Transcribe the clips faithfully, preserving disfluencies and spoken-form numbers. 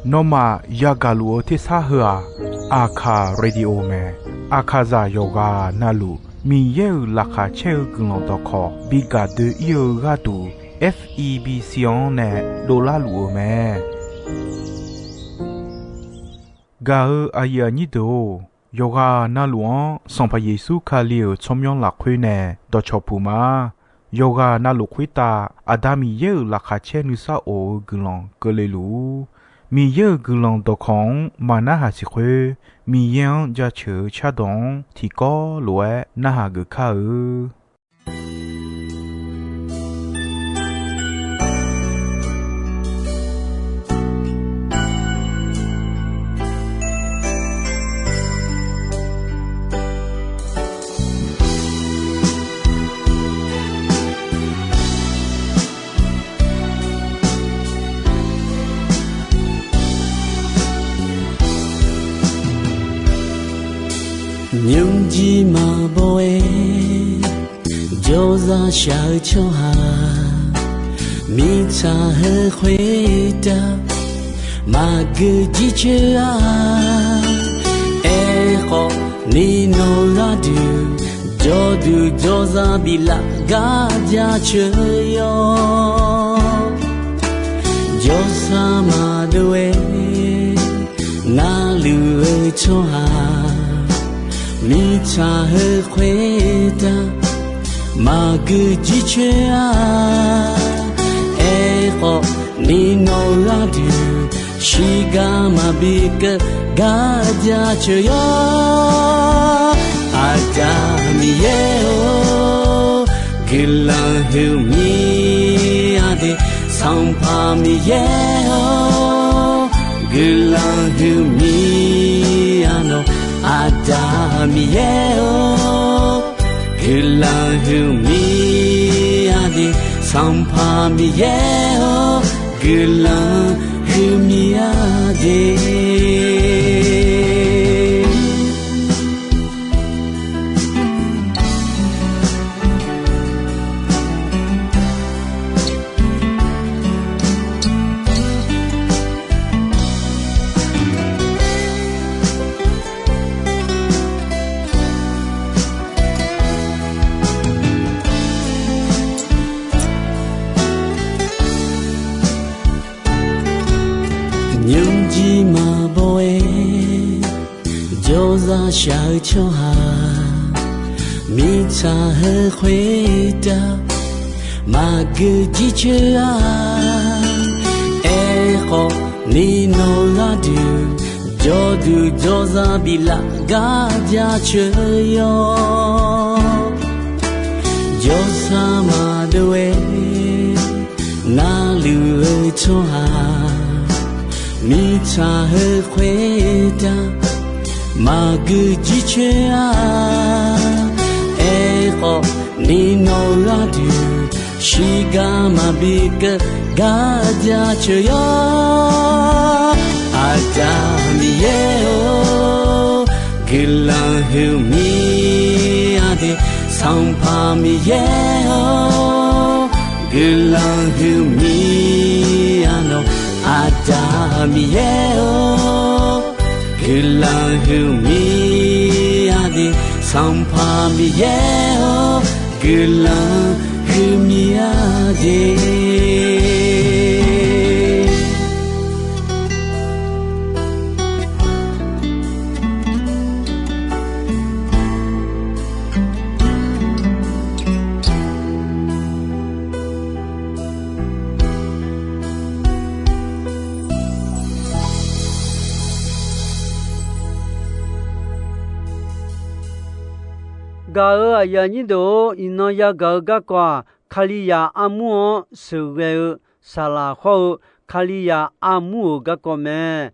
Nawmaf yagaq luf-eu tersar heu-aq, Aqkaq Radio mae. Aqkaqzaq yawqghaq navluf Miqyaer-euq laqkhaq caer-eu guiqlanq dawqkawq bi gaq doe-ir-eu gharduq, F E B C-anr nae dovlar luf-eu mae. Gaq-eu aqyuif aqnyir deuq-or, yawqghaq navluf-anr Sanqpaq Yeqsur Kali-euq tsawrmyanr lafkhoer nae dawqcawq puq ma. Yawqghaq navluf khoertav Aqda Miqyaer-euq laqkhaq caer nuisar of-eu guiqlanq keuvle luf-ur. Miqyaer-euq guiqlanq dawqkawq-anr maqnarhaq siq khoer, Miqyaer-anr jaceuq-eu cardawq-anr tiqkawv lof-aer narhaq geuf kar-eu. Nymrjir maqbaw-aer jawrzaq shaq-eu tsawrhaq, mirtsaq heu khoertav maqgeu jircoer-a. Aerkhawf, ni nawq gharduq jawrduq jawrzaq biflaf gar jaceuq yawr. Jawrsar maqdov-aer narluf-eu tsawrhaq, mirtsaq heu khoertav maqgeu jircoer-a. Aerkhawf, ni nawq gharduq shiqgar maqbi keuv gar jaceuq yawr. Aqda Miqyaer-or, guiqlanq huiqmya de. Sanqpaq Miqyaer-or, guiqlanq huiqmya nawq. Aqda Miqyaer-or, guiqlanq huiqmya de. Sanqpaq Miqyaer-or, guiqlanq huiqmya de. Nymrjir maqbaw-aer jawrzaq shaq-eu tsawrhaq, mirtsaq heu khoertav maqgeu jircoer-a. Aerkhawf, ni nawq gharduq jawrduq jawrzaq biflaf gar jaceuq yawr. Jawrsar maqdov-aer narluf-eu tsawrhaq, mirtsaq heu khoertav maqgeu jircoer-a. Aerkhawf, ni nawq gharduq shiqgar maqbi keuv gar jaceuq yawr. Aqda Miqyaer-or, guiqlanq huiqmya de. Sanqpaq Miqyaer-or, guiqlanq huiqmya nawq. Aqda Miqyaer-or, guiqlanq huiqmya de. Sanqpaq Miqyaer-or, guiqlanq huiqmya de. Gaq-euq aqyuif aqnyir deuq-or, iqnan yagaq-eu garkawv-aq, Kalizaq armur-anr sheuqghae-eu saqlaq hawr-eu Kalizaq armur-euq garkawv mae.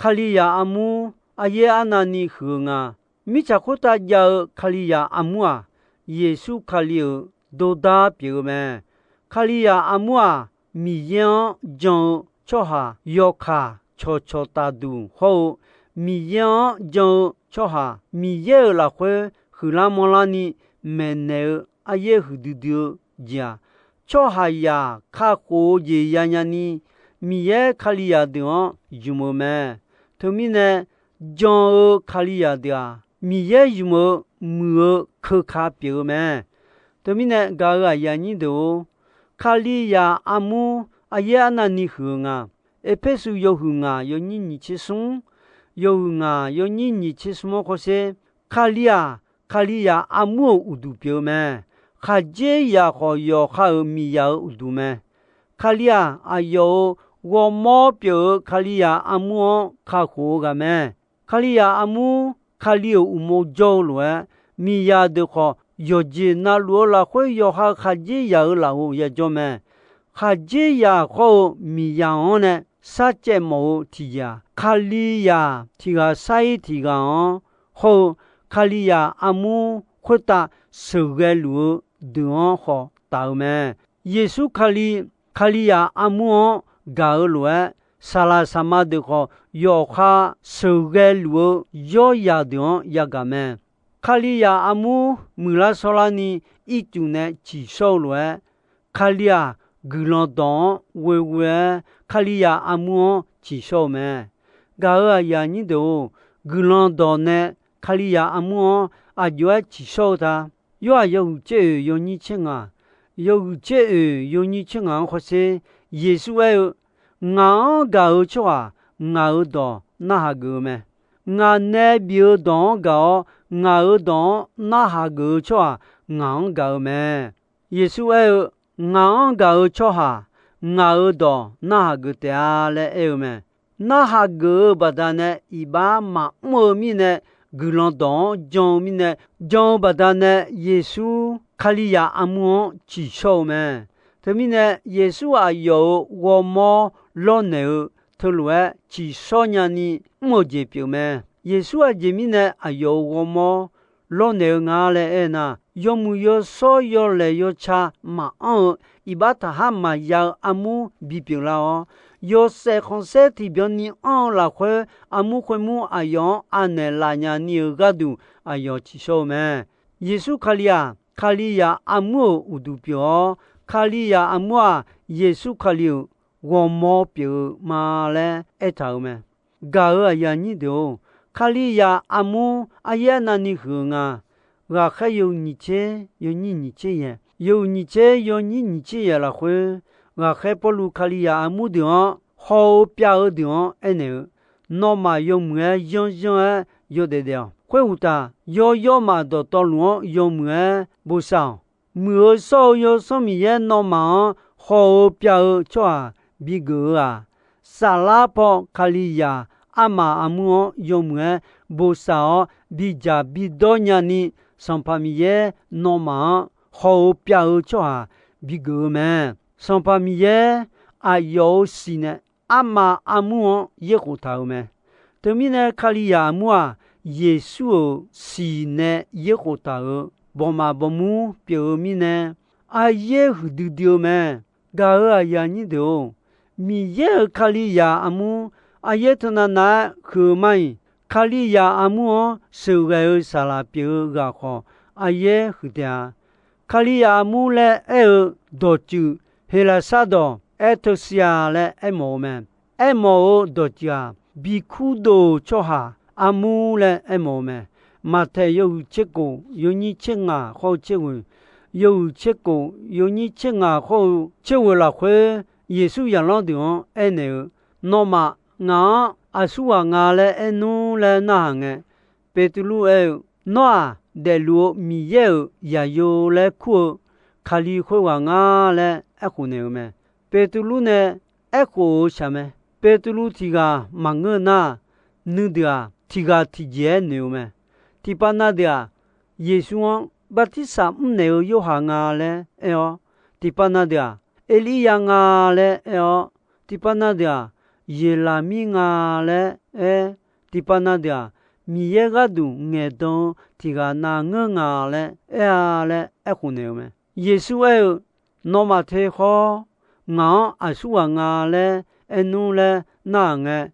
Kalizaq armur, aqyaer arnavni huiq-eu nga. Mirtsaq khoertav jav-eu Kalizaq armur-aq, Yeqsur Kali-euq dordar pyeuf-eu mae. Kalizaq armur-aq, Miqyaer-anr jan-eu tsawrhaq yawkaq cawqcawq tafduq hawr-eu, Miqyaer-anr jan-eu tsawrhaq Miqyaer-euq lafkhoer huiqlar manrlarni maeqnaeq-eu aqyaer huiqdui dui-eu jeq-aq, tsawrhaqzaq kakhof-eu jeq yanya ni Miqyaer Kalizaq deuq-anr ymq-eu mae. Teumirnae, jan-eu Kalizaq deuq-aq, Miqyaer ymq-eu muiq-eu keuka pyeuf-eu mae. Teumirnae gaq-euq aqyuif aqnyir deuq-or, Kalizaq armur aryaer arnavni huiq-eu nga. Erpersu yawhuiq ngaq yawnyir nyiq tser smr, yawhuiq ngaq yawnyir nyiq tser smr-anr khawf sher, Kali-aq, Kalizaq armur-euq uqduq pyeuf-eu mae. Khaqdzerzaq khawf, yawqha-euq miqzaq-euq uqduq mae. Kali-aq, aqyawf-euq ghawrmawr pyeuf-eu Kalizaq armur-anr kakhof-eu ghaq mae. Kalizaq armur, Kali-euq uqmov jawr-eu lof-aer, miqzaq deuq khawf yawqjeq navluf-eu lafkhoer yawqha khaqdzerzaq-euq lafov yajawr mae. Khaqdzerzaq khawr-eu miqzaq-anr nae sharcaev mawf-eu tiqjeq-aq, Kalizaq tiq ghaq shar-ir tiq ghaq-anr hawr-eu Kalizaq armur khoertav sheuqghae luf-eu deuq-anr khawf taf-eu mae. Yeqsur Kali, Kalizaq armur-anr gaq-eu lof-aer, saqlaq saqma deuq khawf yawqha sheuqghae luf-eu yawryaq deuq-anr yagaq mae. Kalizaq armur muiqlar shawrlarni ircuf nae ciqshawr-eu lof-aer, Kali-aq, guiqlanq dawq-anr ghoeghoe-aer Kalizaq armur-anr ciqshawr-eu mae. Gaq-euq aqyuif aqnyir deuq-or, guiqlanq dawq nae Kalizaq armur-anr aqjox-aer ciqshawr-eu ta. Yorhaq yawhuiq tser oeq yawnyir tser ngaq, yawhuiq tser oeq yawnyir tser ngaq-anr khawf sher, Yeqsur aer-eu, Ngaq-anr gaq-eu tsawrhaq ngaq-euq dawq narhaq geuf-eu mae. Ngaq nae bif-eu dawq-anr gaq-awr, ngaq-euq dawq-anr narhaq geuf-eu tsawrhaq ngaq-anr gaq-eu mae. Yeqsur aer-eu, Ngaq-anr gaq-eu tsawrhaq ngaq-euq dawq narhaq geuf taef-a laer aer-eu mae. Narhaq geuf-eu baqdanae iqbax maqmr-eu mirnae, guiqlanq dawq-anr jan-eu mirnae, jan-eu baqdanae Yeqsur Kalizaq armur-anr ciqshawr-eu mae. Teumirnae Yeqsur aqyawf-euq ghawrmawr lawrnaeq-eu teulof-aer ciqshawr nyani mr-eu jeq pyeuf mae. Yeqsur aqjeq mirnae aqyawf-euq ghawrmawr lawrnaeq-eu nga laer aernar, yawmuiq yawshawr yawlaeq yawca maqanr-eu iqbax taqhar maqya-eu armur bipyeuf lar-awr, yawshaef khanqsaer tiqbyan ni anr-eu lafkhoer armur khoermur aqyawf-anr anaeq laf nya ni-euq gharduq aqyawf ciqshawr-eu mae. Yeqsur Kali-aq, Kalizaq armur-euq uqduq pyeuf-awr, Kalizaq armur-aq, Yeqsur Kali-euq ghawrmawr pyeuf-eu ma laer aertaq-euq mae. Gaq-euq aqyuif aqnyir deuq-or, Kalizaq armur aryaer arnavni huiq-eu nga. Ghaqkhaer yawhuiq nyiq tser yawnyir nyiq tser yaeq, yawhuiq nyiq tser yawnyir nyiq tser yaeq lafkhoer, ghaqkhaer Pawrluv Kalizaq armur deuq-anr haw-eu pyav-eu deuq-anr aernaeq-eu, Nawmaf yawmuiq-aer yanryanr-aer yawdaef daef-awq. Khoeruqtaf, yawr yawrmaf dawqtawvluf-anr yawmuiq-aer bosav-awq. Muiq-eu shawr-eu Yawsanr Miqyaer nawmaf-anr haw-eu pyav-eu tsawrhaq bigeuf-eu-aq, saflar paw Kalizaq armaf armur-anr yawmuiq-aer bosav-awr bidzaq bidawr nyani, Sanqpaq Miqyaer nawmaf-anr haw-eu pyav-eu tsawrhaq bigeuf-eu mae. Sanqpaq Miqyaer aqyawf-euq siq nae armaf armur-anr yaerkhof taq-euq mae. Teumirnae Kalizaq armur-aq, Yeqsur-euq siq nae yaerkhof taq-euq bawqmaf bawqmur pyeuf-eu mirnae, aryaer huiqdui dui-eu mae. Gaq-euq aqyuif aqnyir deuq-or, Miqyaer-euq Kalizaq armur aryaer teunav nav-aer huiq-eu ma-iq, Kalizaq armur-anr sheuqghae-eu saqlaq pyeuf-eu ghaq khawf, aryaer huiq taef-a. Kalizaq armur laer aer-eu dawqtsuif, Heqlaqsar dawq Erteusiaq laer aermawf-eu mae. Aermawf-eu dawqtsuif-aq, bi kurdov-euq tsawrhaq armur laer aermawf-eu mae. Maqtaeq yawhuiq tser kof yawnyir tser ngaq khawr-eu tser ghoeq, yawhuiq tser kof yawnyir tser ngaq khawr-eu tser ghoeq lafkhoer, Yeqsur zaqlanr deuq-anr aernaeq-eu, Nawmaf ngaq-anr aqsurghaq nga laer aer nmr laer narhaq ngae, Beqtuvluv aer-eu, Nawr-aq, daefluf-eu Miqyaer-euq zaqyo laer kur-eu Kali khoerghaq ngar laer aerkhof naeq-eu mae. Beqtuvluv nae aerkhof-euq shaq mae. Beqtuvluv tiq ghaq maqngeur nar, nuideuq-aq, tiq ghaq tiqjeq-aer noeq-eu mae. Tiqpav na deuq-aq, Yeqsur-anr bartirsaq mrnaeq-eu Yorhaq nga laer aer-awr, tiqpav na deuq-aq, Erlirya nga laer aer-awr, tiqpav na deuq-aq, Yeqlaqmir nga laer aer, tiqpav na deuq-aq, Miqyaer gharduq ngaeqdan-eu tiq ghaq navngeur nga laer aer-a laer aerkhof naeq-eu mae. Yeqsur aer-eu, Nawmaf te khawr, ngaq-anr aqsurghaq nga laer aer nmr laer narhaq ngae,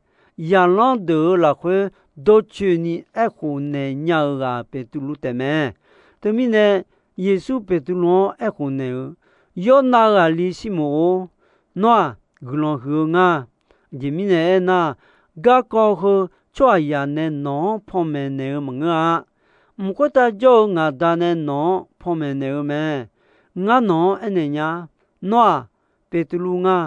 zaqlanr deuq-euq lafkhoer dawrcoeni aerkhof naeq nya-eu ghaq Beqtuvluv taefmae. Teumirnae, Yeqsur Beqtuvluv-anr aerkhof naeq-eu, Yawrnav ghaqli Sirmoq-or, nawr-aq, guiqlanq huiq-eu ngar. Aqjeq mirnae aernar, garkawv heu tsawrhaqzaq nae nawq-anr panmaeq naeq-eu maqngeur-a. Mq khoertav jawr-eu ngaq Da nae nawq-anr panmaeq naeq-eu mae. Ngar nawq-anr aernaeq nya. Nawr-aq, Beqtuvluv nga.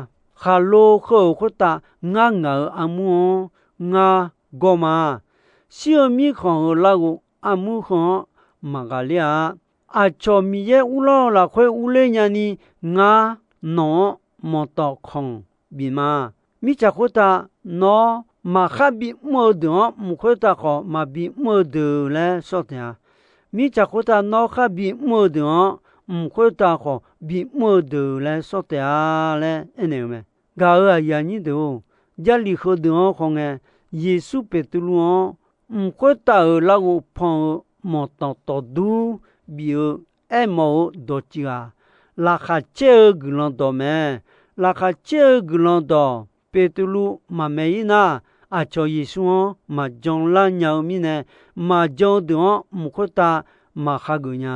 Khaqlo heu-euq khoertav ngar ngaq-euq armur-anr ngar gawr ma. Shir-eu mirkhanq-euq larghov armur heu-anr maqghaqler-a. Aqcawq Miqyaer uvlanr-eu lafkhoer urler nyani ngar nawq-anr manqtawf khanq bif ma. Mirtsaq khoertav nawr maqkhar bimr-eu deuq-anr, mq khoertav khawf maqbimr-eu deuq laer sawr taef-a. Mirtsaq khoertav nawr khar bimr-eu deuq-anr, mq khoertav khawf bimr-eu deuq laer sawr taef-a laer aernaeq-eu mae. Gaq-euq aqyuif aqnyir deuq-or, Jarlif heudeuq-anr khawf ngae, Yeqsur Beqtuvluv-anr mq khoertav-euq larghov pan-eu manqtawf tawfdur bif-eu aermawf-eu dawqtsuif-aq, laqkhaq caer-eu guiqlanq dawq mae. Laqkhaq caer-eu guiqlanq dawq Beqtuvluv maqmaeq-ir nar, aqcawq Yeqsur-anr maqjan lar nya-eu mirnae, maqjan-eu deuq-anr mq khoertav maqhageuf nya.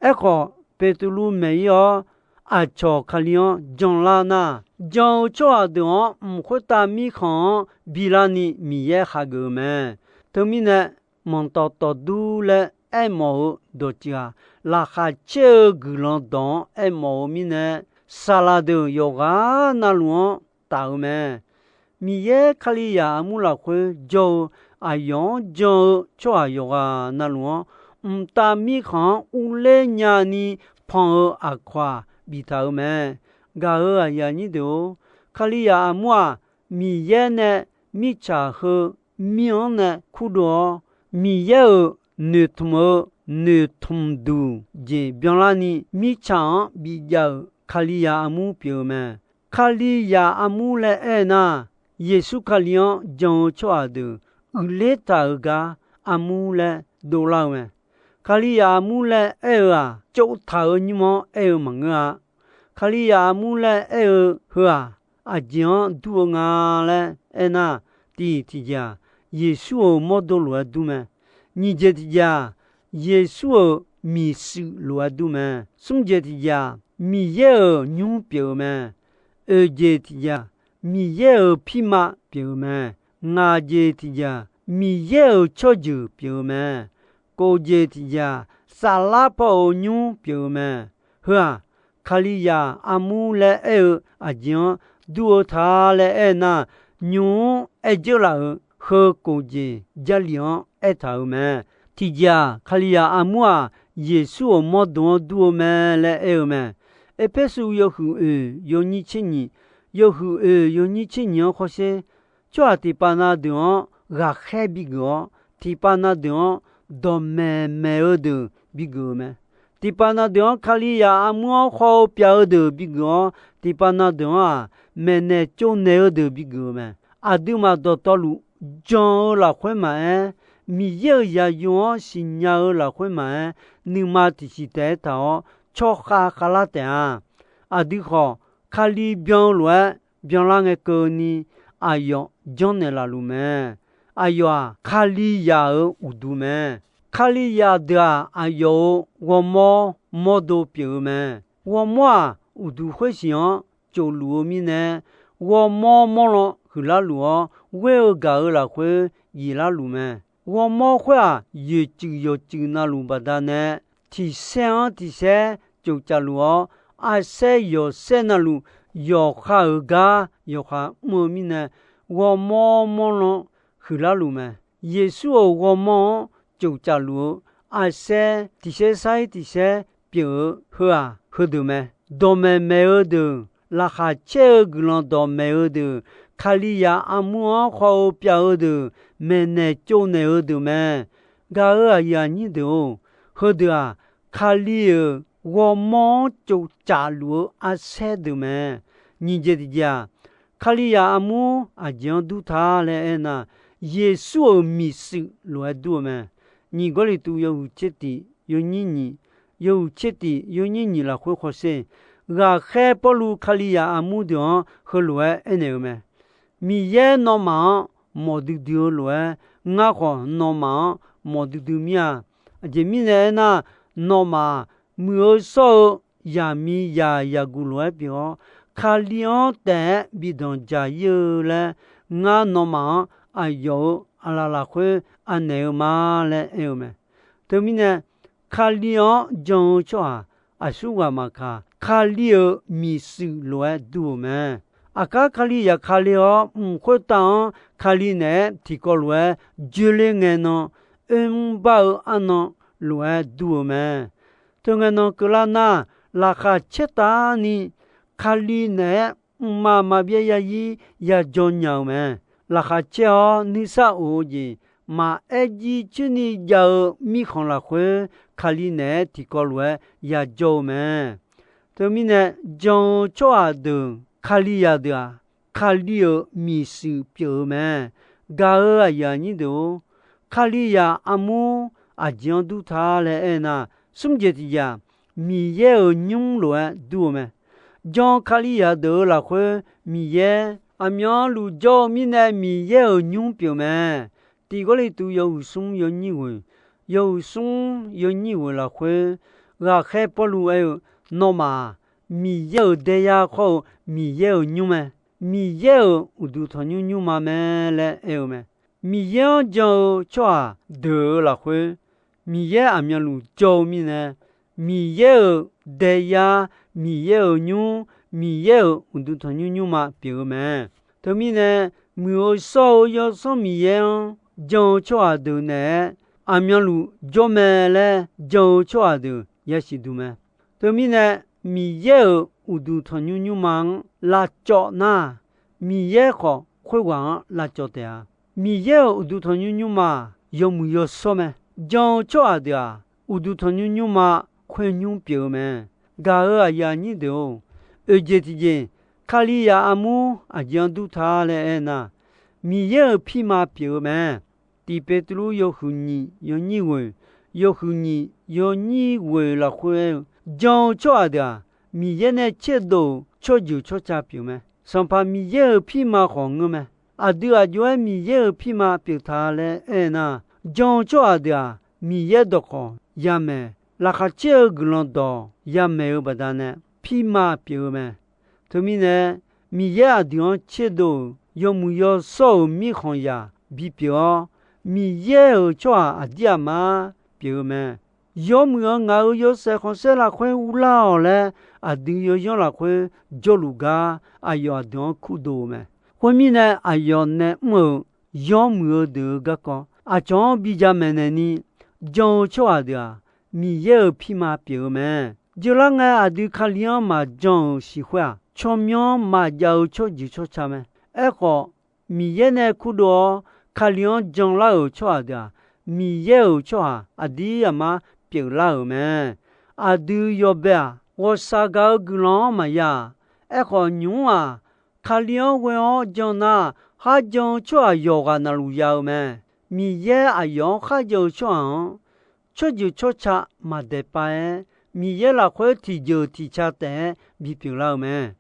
Aerkhawf, Beqtuvluv maeq-ir-awr, aqcawq Kali-anr janlar nar, jan-eu tsawrhaq deuq-anr mq khoertav mirkhanq-anr bilarni Miqyaer hageuf-eu mae. Teumirnae, manqtawf tawfdur laer aermawf-eu dawqtsuif-aq, laqkhaq caer-eu guiqlanq dawq-anr aermawf-eu mirnae, saqlaq deuq yawqghaq navluf-anr taf-eu mae. Miqyaer Kalizaq armur lafkhoer jawr-eu aqyawf-anr jan-eu tsawrhaq yawqghaq navluf-anr, mqtav mirkhanq-anr urler nyani pan-eu aqkawq-aq biftaq-euq mae. Gaq-euq aqyuif aqnyir deuq-or, Kalizaq armur-aq, Miqyaer nae mirtsaq heu mir-anr nae kurdov-awr, Miqyaer-euq noeqtmq-eu noeqtmq duq jeq byanlarni mirtsaq-anr bijav-euq Kalizaq armur pyeuf-eu mae. Kalizaq armur laer aer-eu nar, Yeqsur Kali-anr jan-eu tsawrhaq deuq uiqler taq-euq gar armur laer dovlar-eu mae. Kalizaq armur laer aer-eu-aq, tsovtaq-euq nymr-anr aer-eu maqngeur-a. Kalizaq armur laer aer-eu heu-aq, aqjeq-anr dur-eu nga laer aernar, tiq tiqjeq-aq, Yeqsur-euq mawrdo lof-aer dur mae. Nyiq jeq tiqjeq-aq, Yeqsur-euq miqshuif lof-aer dur mae. Smr jeq tiqjeq-aq, Miqyaer-euq nymr pyeuf-eu mae. Oeq jeq tiqjeq-aq, Miqyaer-euq pirma pyeuf-eu mae. Ngaq jeq tiqjeq-aq, Miqyaer-euq tsawrjeuq pyeuf-eu mae. Kof jeq tiqjeq-aq, saflar paw-euq nymr pyeuf-eu mae. Heu-aq, Kalizaq armur laer aer-eu aqjeq-anr dur-eu ta laer aer nar, nymq-mr aer dzeur laf-euq heu kof jeq Jarlif-anr aertaq-euq mae. Tiqjeq-aq, Kalizaq armur-aq, Yeqsur-euq mawrdo-anr dur-eu mae laer aer-eu mae. Erpersu yawhuiq oeq yawnyir tser nyiq, yawhuiq oeq yawnyir tser nyiq-anr hawsher, tsawrhaq tiqpav na deuq-anr ghaqkhaer bigeuf-awr, tiqpav na deuq-anr dawqmaeq maeq-eu deuq bigeuf-eu mae. Tiqpav na deuq-anr Kalizaq armur-anr khawr-eu pyav-eu deuq bigeuf-awr, tiqpav na deuq-anr-aq, maeqnaeq tsovnaeq-eu deuq bigeuf-eu mae. Aqduimaf dawqtawvluf jan-eu lafkhoer maqaer, Miqyaer-euq zaqyo-anr siqnya-eu lafkhoer maqaer, nuima tiqsiq taef-aer taq-awr tsawrkhav khavlar taef-a. Aqdui khawf, Kali byan-eu lof-aer byanlar ngae keuvni, aqyawf janrnaeq laf luf mae. Aqyawf-aq, Kalizaq-euq uqduq mae. Kalizaq deuq-aq, aqyawf-euq ghawrmawr mawrdo pyeuf-eu mae. Ghawrmawr-aq, uqduq khoersiq-anr tsofluf-eu mirnae, ghawrmawr mawrlan huiqlar luf-awr, ghoer-eu gaq-eu lafkhoer jiflar luf mae. Ghawrmawr khoer-aq, yoeqtsuif yawqtsuif navluf baqdanae, tiq saer-anr tiq saer tsofcaf luf-awr, arsaer yawqsaer navluf yawqha-euq gar yawqha mr-eu mirnae, ghawrmawr mawrlan huiqlar luf mae. Yeqsur-euq ghawrmawr-anr tsofcaf luf-eu arsaer tiq saer sar-ir tiq saer pyeuf-eu heu-aq, heudeuq mae. Dawqmaeq maeq-eu deuq, laqkhaq caer-eu guiqlanq dawqmaeq-eu deuq, Kalizaq armur-anr khawr-eu pyav-eu deuq, maeqnaeq tsovnaeq-eu deuq mae. Gaq-euq aqyuif aqnyir deuq-or, heudeuq-aq, Kali-euq ghawrmawr-anr tsofcaf luf-eu arsaer deuq mae. Nyiq jeq tiq jeq-aq, Kalizaq armur aqjeq-anr dur ta laer aernar, Yeqsur-euq miqshuif lof-aer dur-eu mae. Nyiq Gawrliqtu yawhuiq tser tiq yawnyir nyiq, yawhuiq tser tiq yawnyir nyiq lafkhoer hawsher, ghaqkhaer Pawrluv Kalizaq armur deuq-anr heulof-aer aernaeq-eu mae. Miqyaer nawmaf-anr mawf duidui-eu lof-aer, ngar khawf nawmaf-anr mawf duidui mir-a. Aqjeq mirnae aernar, nawmaf-aq, muiq-eu shawr-eu yaqmiqzaq yaqguq lof-aer pyeuf-awr, Kali-anr taef-aer bi danqdzaq-ir-eu laer, ngar nawmaf-anr aqyawf-euq aqlaf lafkhoer anaeq-eu ma laer aer-eu mae. Teumirnae, Kali-anr jan-eu tsawrhaq aqsurghaq maqkaq, Kali-euq miqshuif lof-aer dur-eu mae. Aqkar Kalizaq Kali-awr, mq khoertav-anr Kali naeq-aer tiqkawv lof-aer joeler ngae nan, oermr bar-eu arnan lof-aer dur-eu mae. Teungae nan keuvlar nar, laqkhaq caertavni Kali naeq-aer mqmaq maqbyav yazir yajawr nya-eu mae. Laqkhaq caer-awr nuisar of-eu jeq maqaer jir coerni jav-eu mirkhanq lafkhoer, Kali naeq-aer tiqkawv lof-aer yajawr-eu mae. Teumirnae, jan-eu tsawrhaq deuq Kalizaq deuq-aq, Kali-euq miqshuif pyeuf-eu mae. Gaq-euq aqyuif aqnyir deuq-or, Kalizaq armur aqjeq-anr dur ta laer aernar, smr jeq tiqjeq-aq, Miqyaer-euq nymr lof-aer dur-eu mae. Jan Kalizaq deuq-euq lafkhoer Miqyaer aqmyanluf jawr-eu mirnae Miqyaer-euq nymr pyeuf mae. Tiq Gawrliqtu yawhuiq smr yawnyir ghoeq, yawhuiq smr yawnyir ghoeq lafkhoer, ghaqkhaer Pawrluv aer-eu, Nawmaf-aq, Miqyaer-euq daeyar khawr-eu Miqyaer-euq nymr mae. Miqyaer-euq uqduq tanqnymr nymrma mae laer aer-eu mae. Miqyaer-anr jan-eu tsawrhaq deuq-euq lafkhoer, Miqyaer aqmyanluf jawr-eu mirnae, Miqyaer-euq daeyar, Miqyaer-euq nymr, Miqyaer-euq uqduq tanqnymr nymrma pyeuf-eu mae. Teumirnae, Muiq-eu shawr-eu Yawsanr Miqyaer-anr jan-eu tsawrhaq deuq naeq-aer aqmyanluf jawr mae laer jan-eu tsawrhaq deuq yasiq duq mae. Teumirnae, Miqyaer-euq uqduq tanqnymr nymrma-anr lavcawv nar, Miqyaer khawf khoerghaq-anr lavcawv taef-a. Miqyaer-euq uqduq tanqnymr nymrma-aq, yawmuiq yawshawr mae. Jan-eu tsawrhaq deuq-aq, uqduq tanqnymr nymrma khoernymr pyeuf-eu mae. Gaq-euq aqyuif aqnyir deuq-or, oeqjeq tiqjeq, Kalizaq armur aqjeq-anr dur ta laer aernar, Miqyaer-euq pirma pyeuf-eu mae. Tiq Beqtuvluv yawhuiq nyiq yawnyir ghoeq, yawhuiq nyiq yawnyir ghoeq lafkhoer aer-eu, jan-eu tsawrhaq deuq-aq, Miqyaer nae tserdov-euq tsawrjeuq tsawrca pyeuf mae. Sanqpaq Miqyaer-euq pirma khawf ngeur mae. Aqdui aq jov-aer Miqyaer-euq pirma pyeuf ta laer aernar, jan-eu tsawrhaq deuq-aq, Miqyaer dawqkawq yamaeq, laqkhaq caer-eu guiqlanq dawq yamaeq-eu baqdanae pirma pyeuf-eu mae. Teumirnae, Miqyaer aqdui-anr tserdov-euq yawmuiq yawshawr-euq mirkhanqzaq bipyeuf-awr, Miqyaer-euq tsawrhaq aqdir aqmar pyeuf-eu mae. Yawmuiq-eu ngaq-euq yawshaef khanqsaer lafkhoer urlar-awq laer, aqdui yawyanr lafkhoer jawrluf gar aqyawf aqdui-anr kurdov-eu mae. Khoermirnae, aqyawf nae mr-euq yawmuiq-eu deuq-eu garkawv aqcawq-anr bi jamaeq naeqni, jan-eu tsawrhaq deuq-aq, Miqyaer-euq pirma pyeuf-eu mae. Jeurlar ngae, aqdui Kali-anr maqjan-euq siq khoer-aq, tsawrmyanr maqjav-eu tsawrjeuq tsawrca mae. Aerkhawf, Miqyaer nae kurdov-awr Kali-anr janlar-euq tsawrhaq deuq-aq, Miqyaer-euq tsawrhaq aqdir aqmar pyeuflar-euq mae. Aqdui yawbae-aq, ghawqshaq gaq-eu guiqlanq-anr maqya-aq. Aerkhawf, nymq-mr-aq, Kali-anr ghoe-awr jan nar, kharjan-eu tsawrhaq yawqghaq navluf ya-eu mae. Miqyaer aqyawf-anr kharjan-eu tsawrhaq-anr, tsawrjeuq tsawrca maqdaeq pav-aer, Miqyaer lafkhoer tiqjeuq tiqca taef-aer bipyeuf lar-eu mae.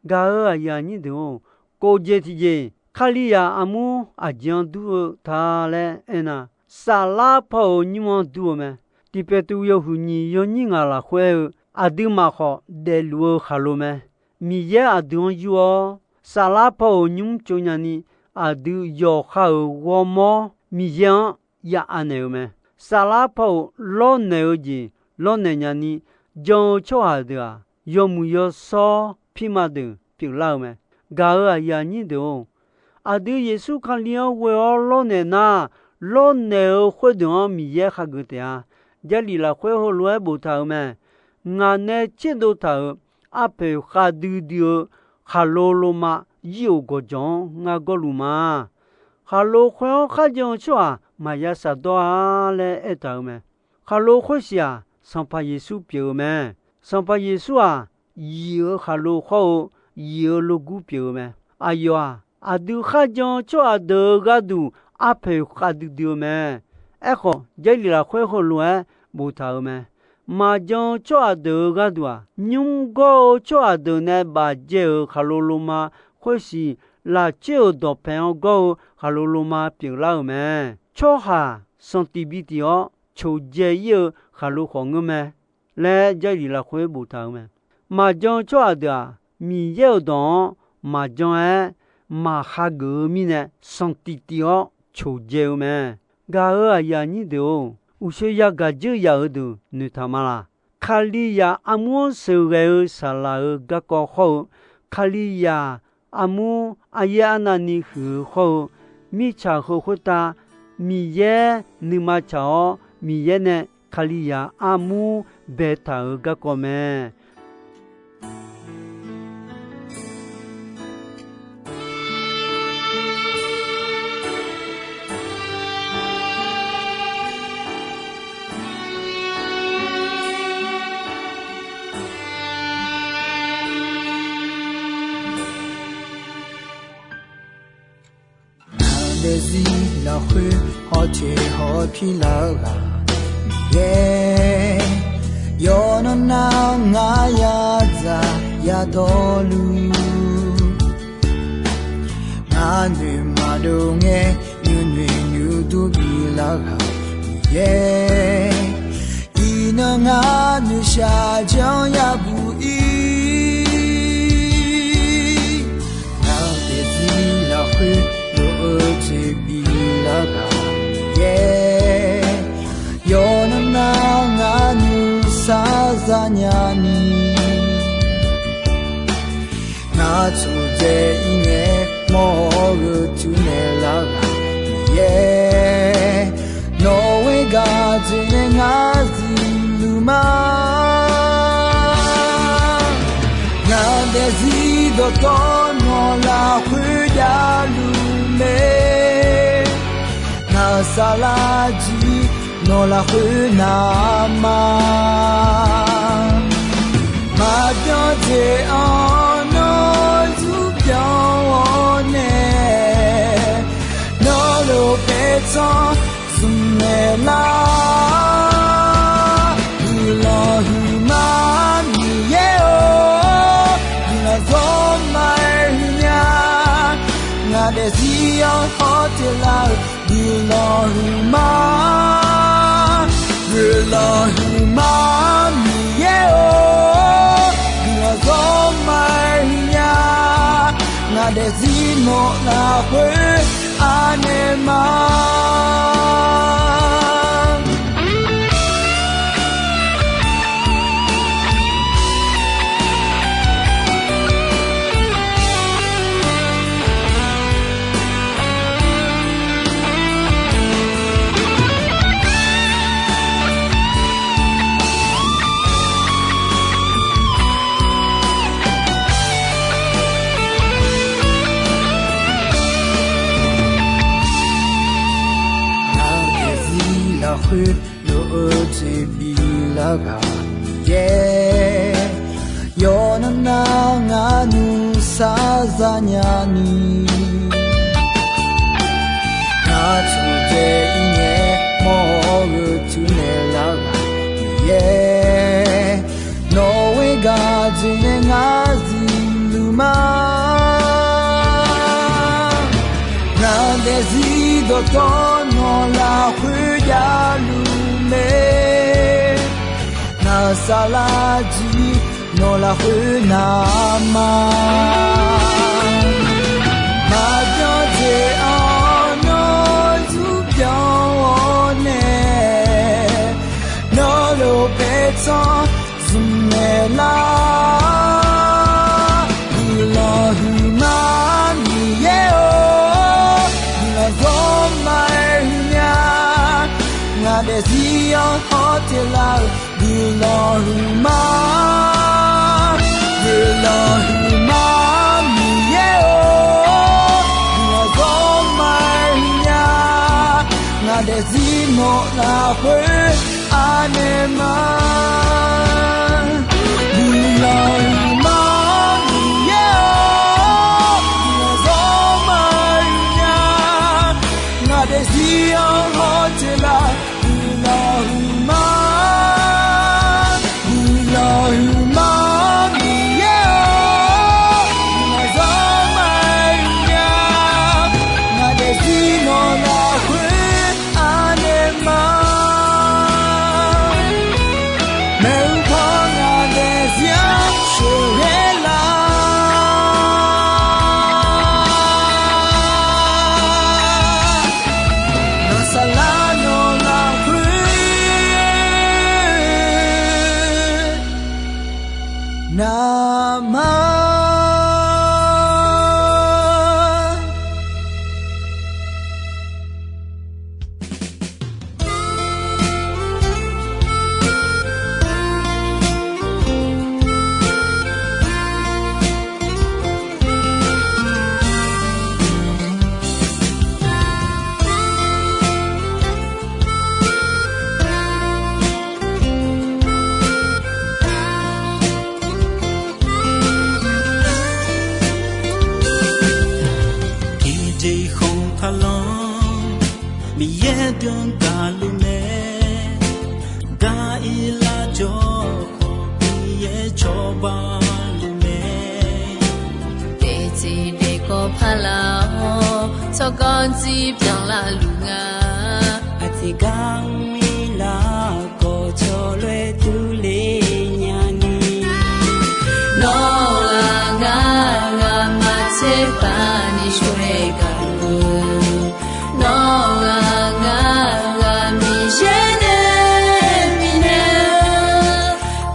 Gaq-euq aqyuif aqnyir deuq-or, kof jeq tiqjeq, Kalizaq armur aqjeq-anr dur-eu ta laer aernar, saflar paw-euq nymr-anr dur-eu mae. Tiq Beqtuvluv yawhuiq nyiq yawnyir ngaq lafkhoer aer-eu, aqduimaf khawf daefluf-eu khaqlo mae. Miqyaer aqdui-anr yur-awr, saflar paw-euq nymr tsov nyani, aqdui yawqha-euq ghawrmawr Miqyaer-anr ya anaeq-eu mae. Saflar paw-euq lawrnaeq-eu jeq lawrnaeq nyani, jan-eu tsawrhaq deuq-aq, yawmuiq yawshawr pirma deuq pyeuflar-eu mae. Gaq-euq aqyuif aqnyir deuq-or, aqdui Yeqsur Kali-anr ghoe-awr lawrnaeq nar, lawrnaeq-eu khoerdeuq-anr Miqyaer khageuf taef-a. Jarlif lafkhoer heulof-aer boftaq-euq mae. Ngaq nae tserdov taq-euq arpoeq khavdui dui-eu khaqlo loma yir-euq gawqjawq-anr ngar gawrluf ma. Khaqlo khoer-anr kharjan-eu tsawrhaq maqya shafdawr-a laer aertaq-euq mae. Khaqlo khoersiq-aq, Sanqpaq Yeqsur pyeuf-eu mae. Sanqpaq Yeqsur-aq, yif-euq khaqlo khawr-eu, yif-euq logur pyeuf-eu mae. Aqyawf-aq, aqdui kharjan-eu tsawrhaq deuq-euq gharduq arpoeq khavdui dui-eu mae. Aerkhawf, Jarlif lafkhoer heulof-aer boftaq-euq mae. Maqjan-eu tsawrhaq deuq-euq gharduq-aq, nymr gawr-eu tsawrhaq deuq nae bafdzae-euq khaqlo loma khoersiq, lafcoer-euq dawqpaeq-anr gawr-eu khaqlo loma pyeuflar-euq mae. Tsawrhaq sanqtif bi tif-awr coqdzae ir-eu khaqlo khawf ngeur mae laer Jarlif lafkhoer boftaq-euq mae. Maqjan-eu tsawrhaq deuq-aq, Miqyaer-euq dawq-anr maqjan-aer maqhageuf-eu mirnae, sanqtif tif-awr coqdzae-eu mae. Gaq-euq aqyuif aqnyir deuq-or, uqshoe yagaq dzeur yaf-eu deuq noeqtaq ma laq. Kalizaq armur-anr sheuqghae-eu saqlaq-euq garkawv hawr-eu, Kalizaq armur aryaer arnavni huiq-eu hawr-eu, mirtsaq heu khoertav Miqyaer nuima tsaq-awr, Miqyaer nae Kalizaq armur baetaq-euq garkawv mae. Ngaq daefzir lafkhoer hawteq hawpir lar-eu ghaq Miqyaer, yawqnan nar ngar yadzaq yadawrluf, ngar noeq maqdov ngae nuinoeq nuidur bif lar-eu ghaq Miqyaer, iqnan ngar noeqshaq janr yabuq ir. Ngaq daefzir lafkhoer lof-eu jeq bif lar-eu ghaq Miqyaer, yawqnan nar ngar nuisar zanya ni, ngar tsoqdzae ir ngae mawr-eu tuinaeq lar-eu ghaq Miqyaer, nawq-eu gaq jeq nae ngar zifluf ma. Ngaq daefzir dawqtawv nawq lafkhoer javluf mae. Ngaq-euq saflar jir nawq lafkhoer navma. Maqbyan jeq-anr nawr zurpyanq-awr nae, nawr lof paertsanr zmq naeq lar. Guiqlanq huiqma Miqyaer-or, guiqlanq zawr ma-aer huiqnya. Ngaq daefzir-anr hawteq lar-euq guiqlanq huiqma. Guiqlanq huiqma Miqyaer-or, guiqlanq zawr ma-aer huiqnya. Ngaq daefzir nawq lafkhoer anaeq ma. Ngaq daefzir lafkhoer lof-eu jeq bif lar-eu ghaq Miqyaer, yawqnan nar ngar nuisar zanya ni, ngar tsoqdzae ir ngae mawr-eu tuinaeq lar-eu ghaq Miqyaer, nawq-eu gaq jeq nae ngar zifluf ma. Ngaq daefzir dawqtawv nawq lafkhoer javluf mae. Ngaq-euq saflar jir nawq lafkhoer navma. Maqbyan jeq-anr nawr zurpyanq-awr nae, nawr lof paertsanr zmq naeq lar. Guiqlanq huiqma Miqyaer-or, guiqlanq zawr ma-aer huiqnya. Ngaq daefzir-anr hawteq lar-euq guiqlanq huiqma. Guiqlanq huiqma Miqyaer-or, guiqlanq zawr ma-aer huiqnya. Ngaq daefzir nawq lafkhoer anaeq ma. Guiqlanq huiqma Miqyaer-or, guiqlanq zawr ma-aer huiqnya. Ngaq daefzir-anr hawteq lar-euq guiqlanq huiqma. Guiqlanq huiqma Miqyaer-or, guiqlanq zawr ma-aer huiqnya. Ngaq daefzir nawq lafkhoer anaeq ma. Danr gaqluf mae, gar-ir lar jawr khawf Miqyaer cawba luf mae. Daefzir daefkawv paq laf-awr, tsawrganr jir byanlar luf nga. Aqjeq gar mr-ir lar khawf, cawloer durle nya ni. Nawr-aq ngar, ngamaf tserpav ni shawr-aer gaq-eu. Nawr-aq ngar, ngamaf Miqyaer nae bifnaeq-eu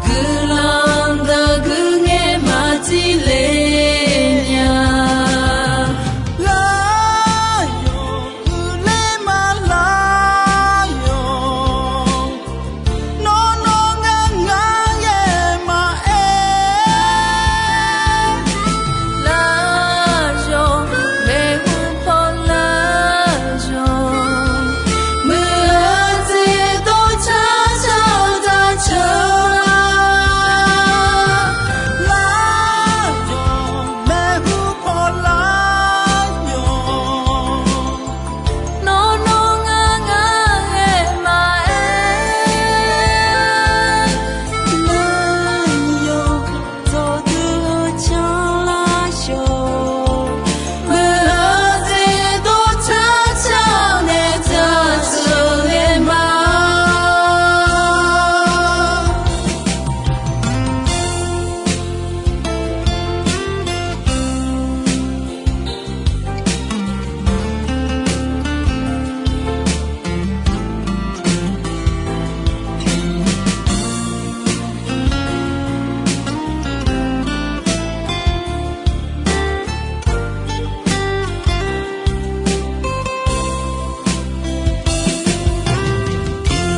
guiqlanq deuq guiqngaer maqtile nya. Lar yawq uiqler ma lar yawq. Nawr nawr ngar ngar-aer maqaer. Lar yawq, maeqhu paw lar yawq. Muiq-eu jeq dov car car-eu daqceuq-a. Lar yawq, maeqhu paw lar yawq. Nawr nawr ngar ngar-aer maqaer. Lar yawq, dawqdui-eu car lar yawq. Muiq-eu jeq dov car car-eu nae daqceuq-aer ma.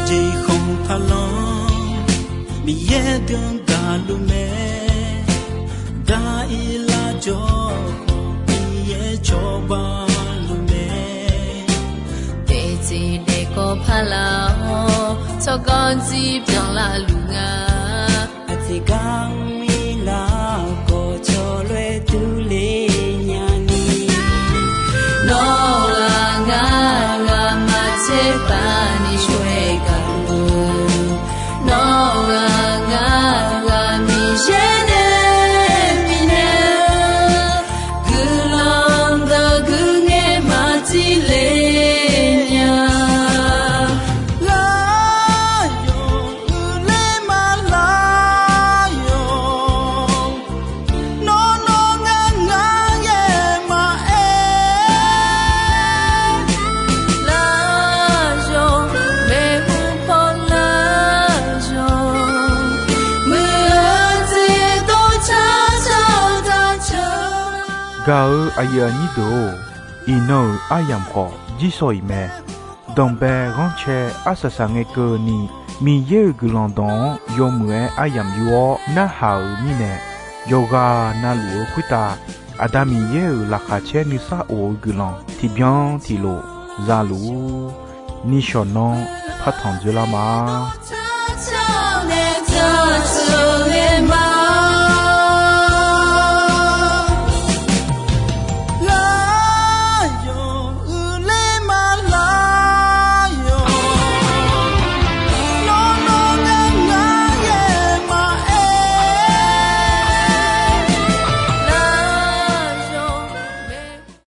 Tiqjeq khanq taqlanr, Miqyaer danr gaqluf mae. Gar-ir lar jawr khawf, Miqyaer cawba luf mae. Daefzir daefkawv paq laf-awr, tsawrganr jir byanlar luf nga. Aqjeq gar mr-ir lar khawf, cawloer durle nya ni. Nawr-aq ngar, ngamaf tserpav ni shawr-aer gaq-eu. Nawr-aq ngar, ngamaf Miqyaer nae bifnaeq-eu guiqlanq deuq guiqngaer maqtile nya. Lar yawq uiqler ma lar yawq. Nawr nawr ngar ngar-aer maqaer. Lar yawq, maeqhu paw lar yawq. Muiq-eu jeq dov car car-eu daqceuq-a. Gaq-eu aqyuif aqnyir deuq-or, iqnan-euq aryamq khawf jirshaw-iq mae. Danqbae ghanrcae arsaq saq ngae keuvni, Miqyaer-euq guiqlanq dawq-anr yawmuiq-aer aryamq yur-awr narhaq-euq mirnae, yawqghaq navluf-eu khoertav Aqda Miqyaer-euq laqkhaq caer nuisar of-eu guiqlanq tiqbyan tiqlof za luf-ur. Nishawq nanr partanq dzoerlar ma.